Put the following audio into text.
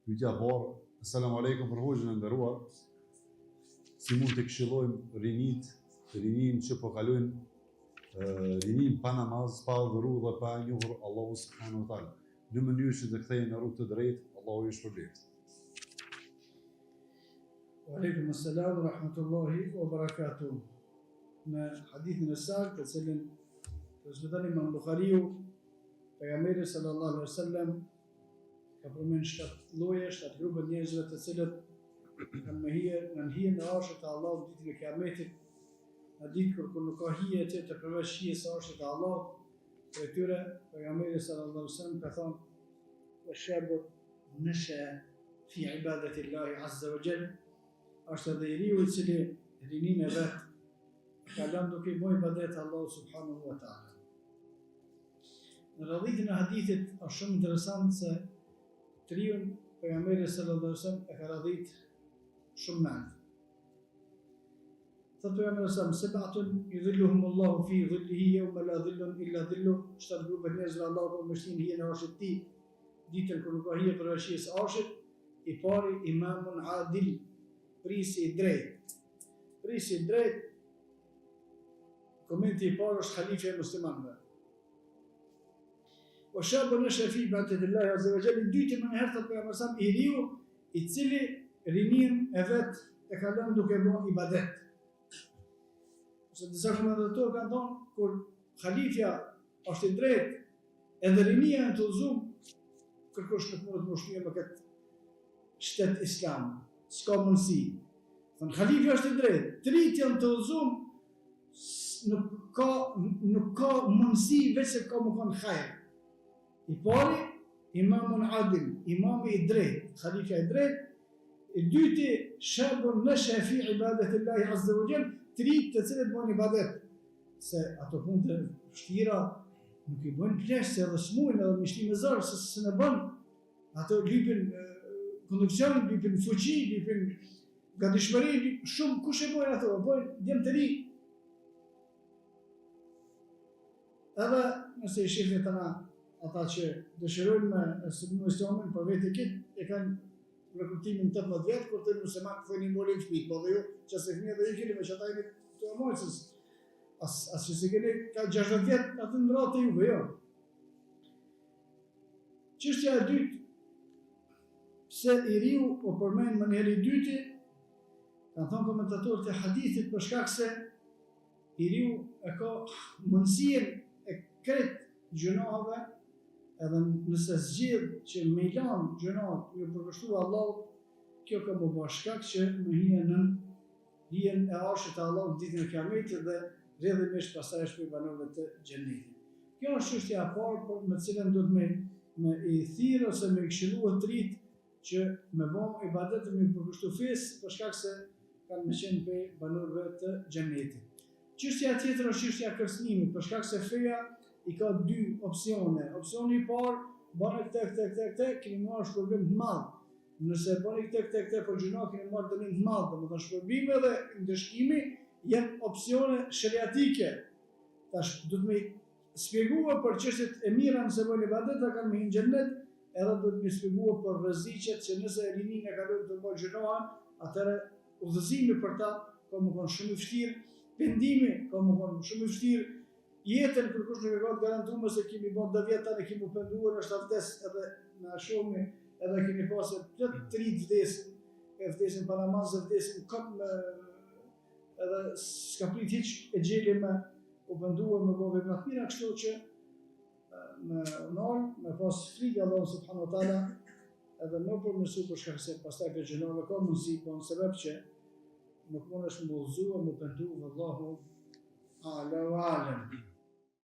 Pyetja e parë, Selam aleikum për hoxhën e nderuar. Si mund të këshillojmë rinitë, rininë që po kalojnë rininë pa namaz, pa adhuru dhe pa e njohur Allahu subhanahu wa taala, në mënyrë që të kthehen në rrugë të drejtë, Allahu ju shpërbleftë. Wa alaikum assalam wa rahmatullahi wa barakatuh. Në hadithin e saktë, të cilin transmeton Imam Buhariu, pejgamberi sallallahu alaihi wasallam ka përmend shtatë lloje, shtatë grupe njerëzve të cilët kanë me hi nën hijen e arshit të Allahut ditën e Kiametit, në ditë kur kur nuk ka hije tjetër përveç hijes së arshit të Allahut, prej tyre pejgamberi sallallahu alaihi wasallam ka thënë: "Wa shabun nasha fi ibadati Allahi azza wa jall." Është edhe i riu i cili rininë e vet kalon duke i bërë ibadet Allahut subhanahu wa taala. Në radhitjen e hadithit është shumë interesant se të riun pejgamberi sallallahu alaihi wasallam e ka radhit shumë nalt. Thotë pejgamberi sallallahu alaihi wasallam seb'atun yudhilluhum Allahu fi dhillihi yawma la dhillun illa dhilluh, shtatë grupe njerëzve Allahu ka me shti në hijen e arshit të tij, ditën kur nuk ka hije përveç hijes së arshit, i pari imamun adil, prijësi i drejtë. Prijësi i drejtë Komenti i parë është halifja i muslimanëve. Wa shabun neshe fi ibadetillahi azze ve xhel, i dyti menjëherë thotë pejgamberi sa i riu, i cili rininë e vet e kalon duke bo ibadet. Ose disa komentatorë kanë thonë, kur halifja është i drejtë, edhe rinia janë të udhëzum, kërkush nuk mundet me ushtrye me këtë shtet islam, s'ka mundësi. Thonë, halifja është i drejtë, të ritë janë të udhëzum, nuk ka, nuk ka mundësi veç se ka me konë hajr. I pari, imamun adil, imami i drejtë, halifja i drejtë, i dyti, shabun neshe fi ibadetillahi azze ve xhel, të ritë të cilët bojnë ibadet, se ato punë të vështira nuk i bojnë pleqtë, se edhe s'mujnë edhe me shti me zor, se s'e bën, Ato lypin konduksion, lypin fuqi, lypin gatishmëri, shumë kush e bojnë ato, e bojnë djem të ri. Edhe nëse i shihni tana ata që dëshirojnë me e studiu islamin, për vete kitë e kanë rekrutimin 18 vjet, kur të musliman thonë i molin fëmijët, po dhe ju që se fëmijët dhe ju keni me që ata jeni të e mojsës, as, as që se keni ka 60 vjet atë në radhë të juve, jo. Çështja e dytë, pse i riu u përmend menjëherë i dyti, kanë thënë komentatorët e hadithit për shkak se i riu e ka mundësinë e krejt gjynaheve, edhe nëse zgjedh që me i lanë gjynahet, me iu përkushtu Allahut, kjo ka me u ba shkak që me hi nën hijen e arshit të Allahut në ditën e Kiametit dhe rrjedhimisht pastaj është prej banorëve të Xhennetit. Kjo është çështja e parë për me të cilën duhet me me i thirr ose me i këshillu të ritë që me bo ibadet me iu përkushtu fesë për shkak se kanë me qenë prej banorëve të Xhennetit. Çështja tjetër është çështja e kërcënimit, për shkak se feja i ka dy opsione. Opsioni i parë, bëni këtë, këtë, këtë, këtë, keni marrë shpërblim të madh. Nëse e bëni këtë, këtë, këtë për gjynah, keni marrë dënim të madh, domethënë shpërblimi dhe ndëshkimi janë opsione sheriatike. Tash duhet me spjegue për çështjet e mira nëse bëjnë ibadet, ata kanë me hi në xhennet, edhe duhet me spjegue për rreziqet që nëse rininë e kalojnë tu bërë gjynahe, atëherë udhëzimi për ta ka me konë shumë i vështirë, pendimi ka me konë shumë i vështirë, Jetën kërkush nuk e ka të garantume se kemi bo do vjet tani kemi u penduar është vdes edhe na shohmi edhe kemi pasë plot të ri vdesin e vdesin pa namaz e vdesin kot me edhe s'ka prit hiç exheli me u pendua me bo vepra të mira kështu që me nal me pas frikë Allahun subhanahu wa taala edhe me përmirësu për shkak se pastaj prej gjynaheve ka mundësi po në sebeb që nuk mundesh me udhëzu e me pendu vallahu A'la wa a'lam.